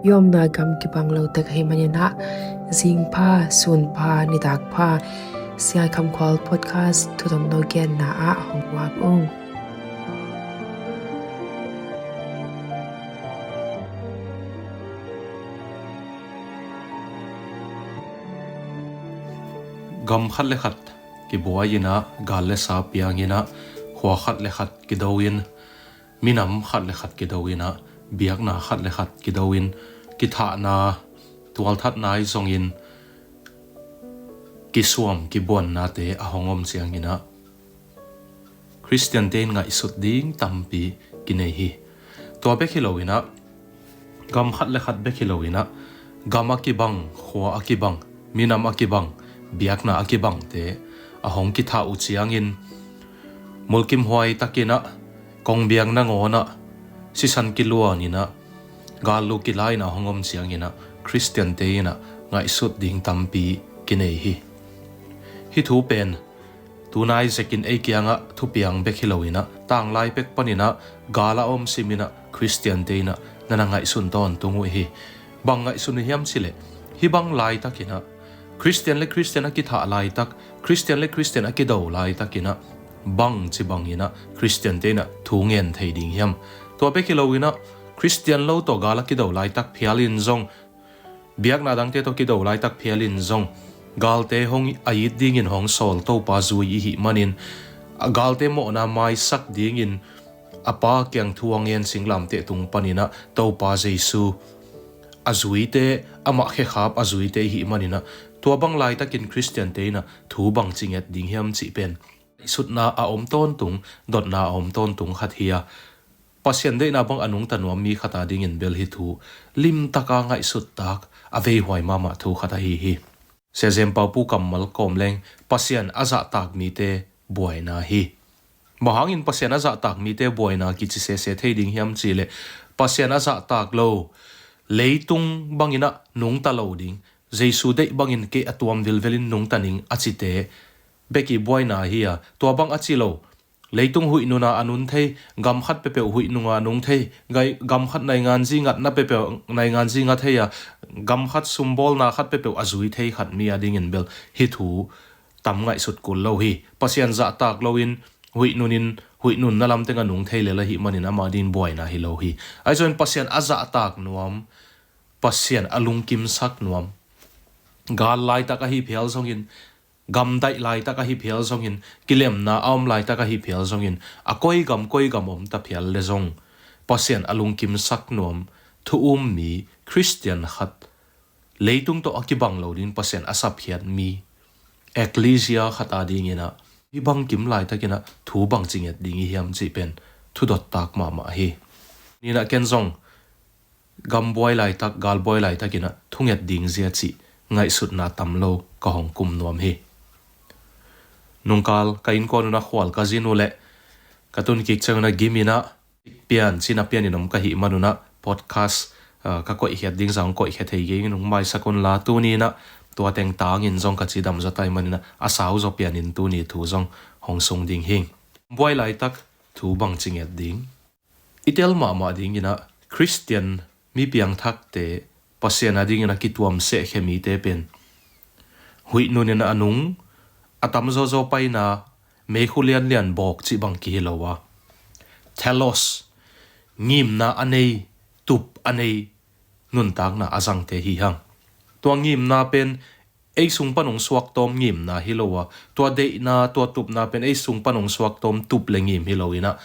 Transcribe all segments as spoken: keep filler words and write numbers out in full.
I omna gam kibang lo tek ahih manin ah, zingpha, sunpha, nitakpha, Siai Kham Khual podcast thutom no genna ah hong muak ung. Gam khat le khat kibuai in ah, gal le sa piang in ah, khua khat le khat kido in, minam khat le khat kido in ah, biakna khat le khat kido in, kithahna, tualthatna i zongin, kisuam kibuannate a hong om ciangin ah, Khristiante in ngaihsut ding tampi kinei hi. Tua bek hi lo in ah, gam khat le khat bek hi lo in ah, gam a kibang, khua a kibang, minam a kibang, biakna a kibangte a hong kithah uh ciangin, mulkimhuai takin ah, kongbiak nangawn ah, sisan kiluan in ah, gallu kila in ah hong om ciangin ah, Khristiante in ah ngaihsut ding tampi kinei hi. Hih thu pen tunai zekin ei kiangah thupiang bek hi lo in ah, tanglai pek panin ah, gal a om sim in ah, Khristiante in ah na na ngaihsun tawntung uh hi. Bang ngaihsun uh hiam cih leh, hih bang laitakin ah, Khristian le Khristian a kithah laitak, Khristian le Khristian a kido laitakin ah, bangci bangin ah Khristiante in ah thu ngen thei ding hiam? Tua bek hi lo in ah, Khristian lo tawh gal a kido laitak phial in zong, biakna dangte tawh kido laitak phial in zong, galte hong a it dingin hong sawl Topa zui i hih manin, a galte mawhna maisak dingin a Pa kiang thu a ngen singlamteh tung panin ah, Topa Jesu a zuite, amah khekhap a zuite i hih manin ah, tua bang laitakin Khristiante in ah thu bangci nget ding hiam cih pen, sutna a om tawntung, dotna a om tawntung khat hi a, Pasian deihna bang a nungta nuam mi khat a dingin bel hih thu limtaka ngaihsut tak, a veihuai mahmah thu khat ahi hi. Sia Zem Pau Pu kammal kawm leng, Pasian a zahtak mite buaina hi. Bang hangin Pasian a zahtak mite buaina kici sese thei ding hiam cih leh, Pasian a zahtak lo, leitung bangin ah nungta lo ding, Jesu deih bangin kei a tuam vilvelin nungta ning a cite bek i buaina hi a, tua bang a ci lo, leitung huih nuna a nun thei, gam khat peuhpeuh huih nuna a nun thei, gai-, gam khat nainganzi ngatna peuhpeuh, nainganzi ngat thei a, gam khat sumbawlna khat peuhpeuh a zui thei khat mi a dingin bel hih thu tam ngaihsut kul lo hi. Pasian zahtak loin huih nunin, huih nunna lamteng a nung thei lel ahih manin amah dingin buaina hi lo hi. Ahi zongin Pasian a zahtak nuam, Pasian a lungkimsak nuam, gal laitak ahi phial zongin, gamdaih laitak ahi phial zongin, kilemna a om laitak ahi phial zongin, a koi gam koi gam om ta phial le zong, Pasian a lungkimsak nuam thu um mi Khristian khat, leitung tawh a kibang lo dingin Pasian a sapkhiat mi, eklesia khat a dingin ah, hih bangkim laitakin ah thu bangci nget ding i hiam cih pen thu dottak mahmah hi. Ni-in ah ken zong, gam buai laitak, gal buai laitakin ah thunget ding zia cih ngaihsutna tam lo ka hong kum nuam hi. Nungkal ka innkuan un ah khual ka zin uh leh ka tun kik ciangun ah gim in ah, pian, cina pian in om ka hih manun ah podcast, ah, ka koihkhiat ding zah hong koihkhia thei kei ing, nung maisak un la, tuni in ah tua teng tangin zong ka cidam zaw ta ahih manin ah, a sau zaw pianin tuni thu zong hong sung ding hi ing. Buai laitak thu bangci nget ding. I tel mahmah dingin ah, Khristian mi piangthakte, Pasian a dingin a kituam sehkhia mite pen, huih nunin a nung, a tam zawzaw paina, meikhu lianlian bawk cih bang kihi lo a, telos, ngimna a nei, tup a nei nuntakna a zangte hi hang. Tua ngimna pen ei sung pan hong suaktawm ngimna hi lo a, tua deihna, tua tupna pen ei sung pan hong suaktawm tup le ngim hi lo in ah,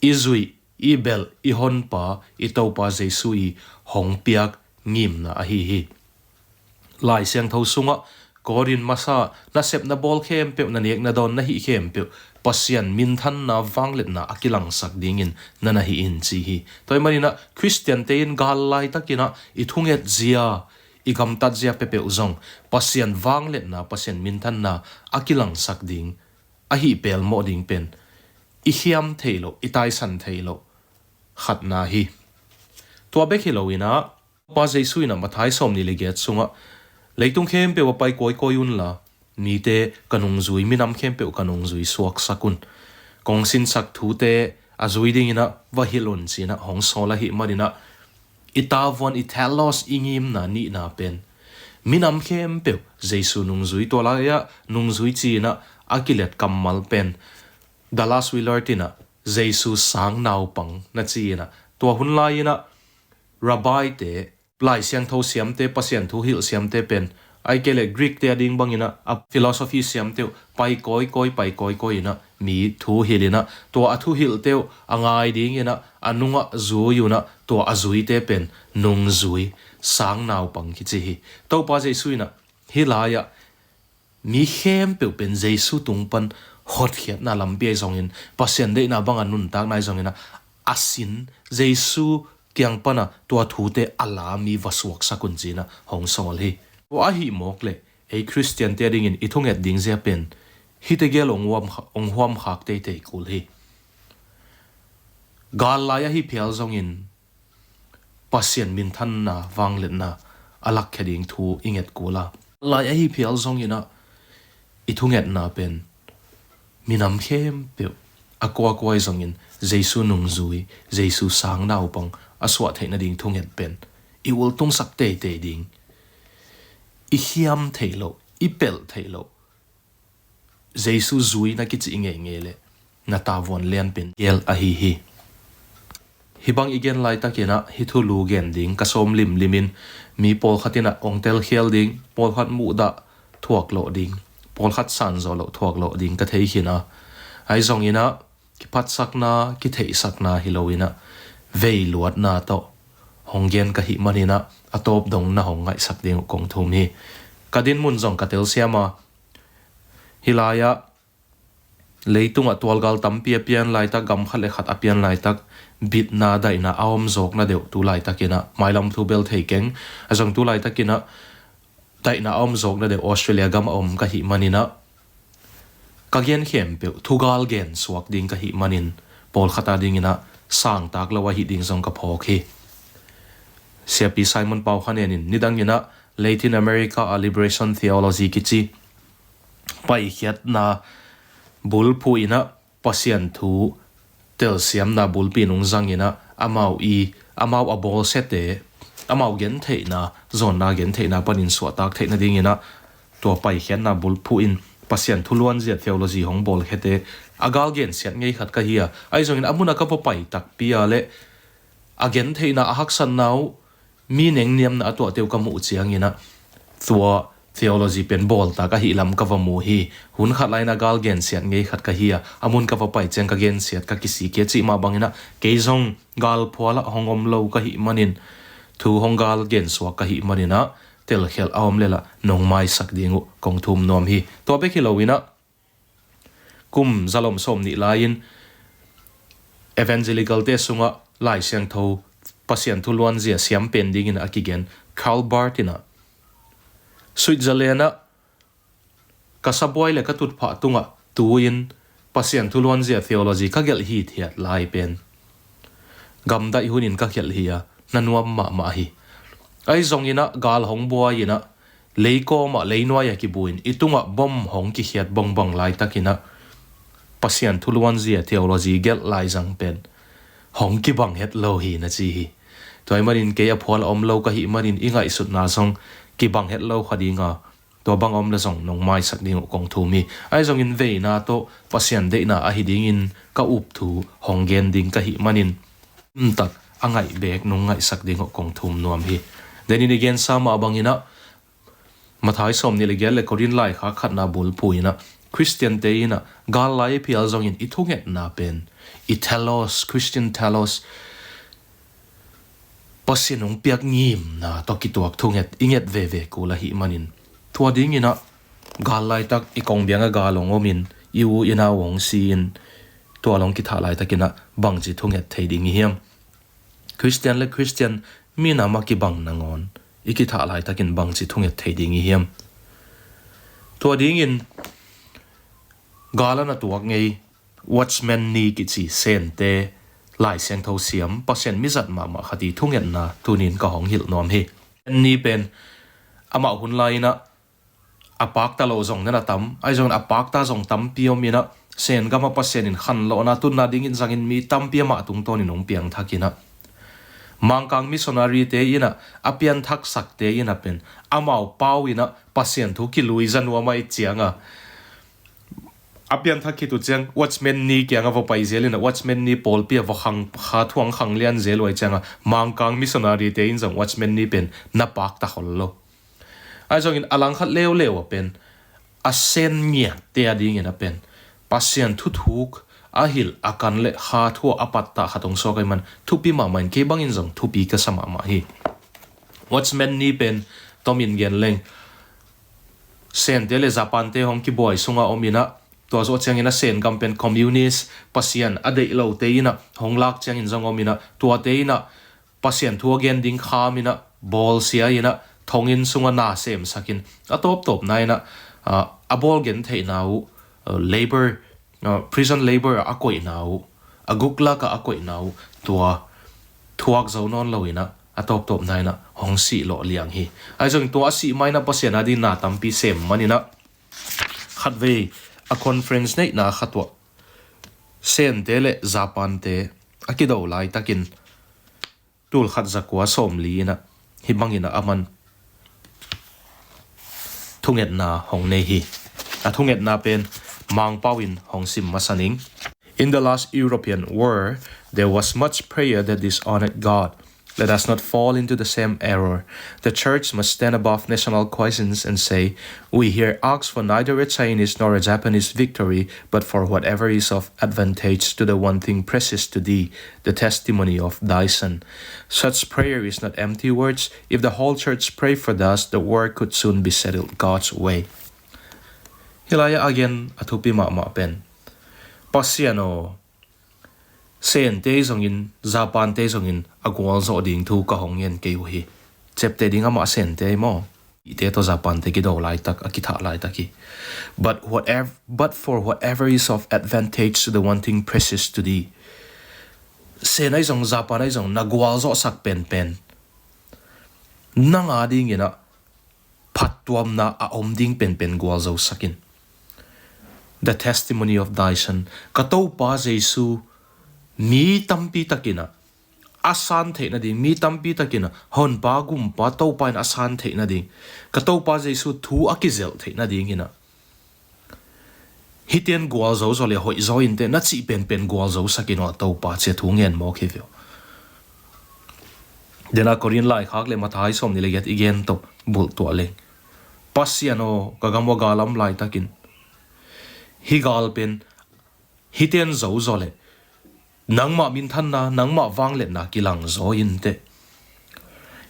i zuih, i belh, i honpa, i Topa Jesu i hong piak ngimna ahi hi. Lai Siangtho sungah, Korin masa, na sep na bawl khempeuh, na nek na dawn, na hih khempeuh, Pasian minthanna, vangliatna a kilangsak dingin na na hih in, ci hi. Tua ahih manin ah, Khristiante in gal laitakin ah i thunget zia, i gamtat zia peuhpeuh zong Pasian vangliatna, Pasian minthanna a kilangsak ding, a hih pelmawh ding pen i khiam theih loh, i taisan theih loh khatna hi. Tua bek hi lo in ah, Pa Jesu in ah Matthai sawmnih le giat sungah, leitung khempeuh ah pai kawikawi unla, mite ka nungzui, minam khempeuh ka nungzui suaksak un. Kong sinsak thute a zui dingin ah va hilh un, ci-in ah hong sawl ahih manin ah, I tavuan, i telos, i ngimna nihna pen minam khempeuh Jesu nungzui, tua lai-ah nungzui ci-in ah a kilet kammal pen Dallas Willard in ah Jesu sang naupang na ci-in ah, tua hun lai-in ah rabbi-te, Lai Siangtho siamte, Pasian thu hilh siamte pen, ahih kei leh Greek-te a ding bangin ah a philosophy siamte uh pai kawikawi, pai kawikawi in ah mi thu hilh in ah, tua a thu hilhte uh a ngai dingin ah a nungah zui un ah, tua a zuite pen nungzui, sang naupang kici hi. Topa Jesu in ah hih lai-ah mi khempeuh pen Jesu tung pan hotkhiatna lampi ahi zongin, Pasian deihna banga nuntakna ahi zongin ah, a sin, Jesu kiang pana tua thute a la mi va suaksak un ci-in ah hong sawl hi. Tua ahih mawk leh ei Khristiante a dingin i thunget ding zia pen hihte gel hong huam kha-, hong huam khak teitei kul hi. Gal lai ahi phial zongin Pasian minthanna, vangliatna a lakkhia ding thu i nget kul a, gal lai ahi phial zongin ah i thungetna pen minam khempeuh a kuakua ahi zongin Jesu nungzui, Jesu sang naupang a suah theih nading thunget pen i ultungsak teitei ding. I khiam theih loh, i pelh theih loh Jesu zui na kici i ngeingei leh na tavuan lianpen gel ahi hi. Hih bang i gen laitakin ah hih thulu gen ding ka sawm limlimin, mi pawlkhat in ah hong telkhial ding, pawlkhat muhdah thuak lawh ding, pawlkhat sanzawh loh thuak lawh ding ka thei khin a, ahi zongin ah kiphatsakna, kitheihsakna hi loin ah veiluatna tawh hong gen ka hih manin ah a tawp dong na hong ngaihsak ding uh kong thum hi. Ka dinmun zong ka telsiam a, hih lai-ah leitungah tualgal tampi a pian laitak, gam khat le khat a pian laitak, bitna daihna a om zawkna deuh tu laitakin ah, mailam thu bel thei keng, ahi zong tu laitakin ah daihna a om zawkna deuh Australia gam a om ka hih manin ah, ka gen khempeuh thugal gen suak ding ka hih manin, pawlkhat a dingin ah sangtak lo ahi ding zong ka phawk hi. Siapi Simon Pau Khan En in nidangin ah Latin America a Liberation Theology kici paikhiatna bulphuh in ah, Pasian thu telsiamna bulpi nung zangin ah, amau i, amau a bawlsiate, amau gentheihna, zawnna gentheihna panin suahtak theih nadingin ah, tua paikhiatna bulphuh in Pasian thu luanzia theology hong bawlkhiate a gal gensiat ngei khat ka hi a, ahi zongin a mun a ka va pai takpi a leh a gentheihna, a haksatna uh, mi nengniamna a tuahte uh ka muh ciangin ah, tua theology pen bawltak ahi lam ka va mu hi. Hun khat lai-in a gal gensiat ngei khat ka hi a, a mun ka va pai ciang ka gensiat ka kisik hi a cih mah bangin ah, kei zong galphual ah hong om lo ka hih manin, thu hong gal gensuak ka hih manin ah, telkhialh a om lel ah nong maisak ding uh kong thum nuam hi. Tua bek hi loin ah, kum zalom sawm nih lai-in Evangelical-te sungah Lai Siangtho, Pasian thu luanzia siam pen dingin a kigen Karl Barth in ah, Switzerland ah ka sabuai le ka tutphah tungah tu-in Pasian thu luanzia theology ka gelh hithiat lai pen gamdaih hunin ka khelh hi a, na nuam mahmah hi. Ahi zongin ah gal hong buai-in ah, leikawm ah, leinuai ah kibu-in i tungah bom hong kikhiat bongbong laitakin ah, Pasian thu luanzia theology gelh laizang pen hong kibang het lo hi na ci hi. Tua ahih manin kei a phual a om lo ka hih manin i ngaihsutna zong kibang het lo kha ding a, tua bang a om leh zong nong maisak ding uh kong thum hi. Ahi zongin veina tawh Pasian deihna ahi dingin ka up thu hong gen ding ka hih manin, umtak a ngaih beek nong ngaihsak ding uh kong thum nuam hi. Denin i gensa mah bangin ah, Matthai sawm nih le giat le Korin laikhak khatna bulphuh in ah, Khristiante in ah gal lai phial zongin i thungetna pen, i telos, Christian telos, Pasian hong piak ngimna tawh kituak thunget i nget veve kul ahih manin, tua dingin ah gal laitak i kong biang a gal hong omin, i u i nau hong si-in, tua hong kithah laitakin ah bangci thunget thei ding i hiam? Khristian le Khristian, minam a kibang nangawn i kithah laitakin bangci thunget thei ding i hiam? Tua dingin gal a na tuak ngei Watchman Nee kici Sente, Lai Siangtho siam, Pasian mizat mahmah khat i thungetna tunin ka hong hilh nuam hi. Sente pen amah hun lai-in ah a pakta lo zong na na tam, ahi zongin a pakta zong tampi om in ah, Sen gam ah Pasian in khanlawhna tunna dingin zangin mi tampi amah tungtawnin hong piangthak in ah, Mangkang missionary-te in ah, a pianthak sakte in ah pen, amau pau in ah Pasian thu kilui za nuam ahih ciang a, a pianthak khit uh ciang Watchman Nee kiangah va pai zel in ah, Watchman Nee pawlpi ah va khang, kha thuang khang lian zel uh ahih ciang a, Mangkang missionary-te in zong Watchman Nee pen na pakta khol lo. Ahi zongin a langkhat leuleu ah pen, a Sen ngiatte a dingin a pen, Pasian thuthuk a hilh a kan le kha thu a pattah khat hong suak ahih man thupi mahmah in, kei bangin zong thupi ka sa mahmah hi. Watchman Nee pen tomin gen leng, Sente le Japante hong kibuai sungah om in ah, tua zawh ciangin a Sen gam pen communist, Pasian a deih lote in ah hong lak ciangin zong om in ah, tuate in ah Pasian thu a gen ding kham in ah, bawlsia in ah, thonginn sungah na semsakin, a tawptawpna in ah, ah, a bawl gentheihna uh, ah, labor, ah, prison labor ah a koihna uh, a Gulag ah a koihna uh, tua thuak zo nawn lo in ah, a tawptawpna in ah hong sih lawh liang hi. Ahi zongin tua a sih ma in ah Pasian a ding na tampi sem man in ah, khatvei a conference neihna khat uah Sente le Japante a kido laitakin, tul khat za kua sawmli in ah, hih bangin ah aman thungetna hong nei hi. A thungetna pen Mangpau in hong sim masa ning. In the last European war, there was much prayer that dishonored God. Let us not fall into the same error. The church must stand above national questions and say, "We here ask for neither a Chinese nor a Japanese victory, but for whatever is of advantage to the one thing precious to thee, the testimony of thy Son." Such prayer is not empty words. If the whole church pray for us, the war could soon be settled God's way. Hih lai-ah a gen a thupi mahmah pen, Pasian aw, Sente zongin, Japante zongin a gualzawh ding thu ka hong ngen kei uh hi. Ciapteh ding amah Sente hi maw? Ite tawh Japante kido laitak, a kithah laitak hi. But whatever, but for whatever is of advantage to the one thing precious to thee. Sen ahi zong, Japan ahi zong, na gualzawhsak penpen, nang a dingin ah phattuamna a om ding penpen gualzosak in. The testimony of thy Son. Ka Topa Jesu mi tampi takin ah a san theih nading, mi tampi takin ah Honpa, Gumpa, Topa in a san theih nading, ka Topa Jesu thu a kizelh theih nadingin ah, hihte in gualzo zaw le hoih zaw inteh, na cih penpen gualzosak in aw Topa, ci-a thu ngen mawk hi ve aw. Dena Korin laikhak le Matthai sawmnih le giat i gen tawh bulh tuah leng, Pasian aw, ka gam uah gal a om laitakin, hih gal pen hihte in zo zaw le nangmah minthanna, nangmah vangliatna kilang zaw inteh.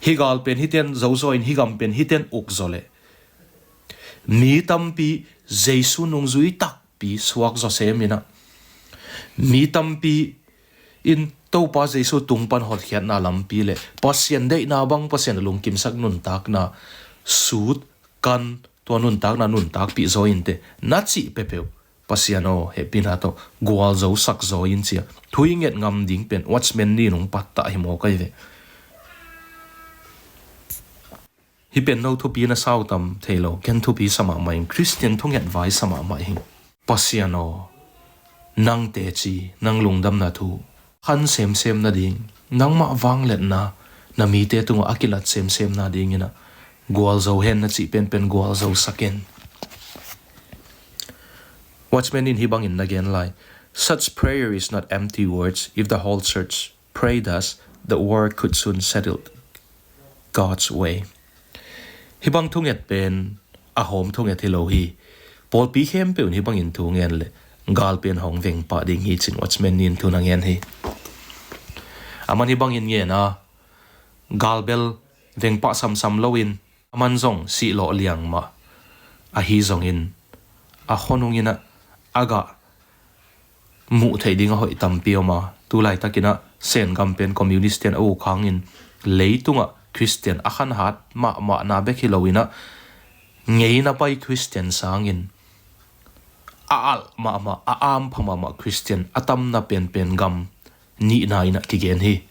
Hih gal pen hihte in zo zaw in, hih gam pen hihte in uk zaw le mi tampi Jesu nungzui takpi suak zaw sem in ah, mi tampi in Topa Jesu tung pan hotkhiatna lampi le Pasian deihna bang, Pasian a lungkimsak nuntakna sut, kan, tua nuntakna nuntakpih zaw inteh, na cih peuhpeuh Pasian aw, hehpihna tawh gualzosak zaw in, ci-a thu i nget ngam ding pen Watchman Nee in hong pattah hi mawk ahi ve. Hih pen no thupi na sau tam thei lo, ken thupi sa mahmah ing, Khristian thunget vai sa mahmah ing. Pasian aw, nang teci, nang lungdamna thu khan semsem nading, nangmah vangliatna na mite tungah a kilat semsem nadingin ah gualzo hen, na cih penpen gualzosak in. Watchman in hih bangin na gen lai, such prayer is not empty words. If the whole church pray thus, the war could soon settle God's way. Hih bang thunget pen a hawm thunget hi lo hi. Pawlpi khempeuh in hih bangin thu ngen le gal pen hong veng pah ding hi, ci-in Watchman Nee in thu na ngen hi. Aman hih bangin ngen a, gal bel veng pah samsam loin, aman zong sih lawh liang mah. Ahi zongin a khonung in ah a gah muh theih ding a hoih tampi om a, tu laitakin ah Sen gam pen communist-te'n a uk hangin leitungah Khristian a khanhat mahmahna bek hi loin ah, ngeina pai Khristian sangin a alh mahmah, a ampha mahmah Khristian a tamna penpen gam nihna in ah kigen hi.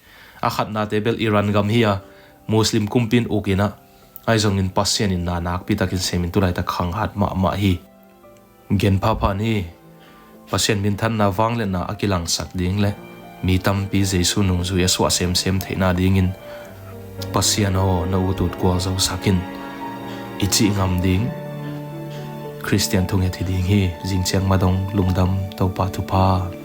A khatnate bel Iran gam hi a, Muslim kumpi in uk in ah, ahi zongin Pasian in na nakpi takin semin tu laitak khanghat mahmah hi. Gen phapha ni, Pasian minthanna vangliatna a kilangsak ding le mi tampi Jesu nungzui a suah semsem theihna dingin Pasian aw, na ut ut gualzo sakin i cih ngam ding Khristian thunget hi ding hi. Zingciang madong lungdam, Topa thupha.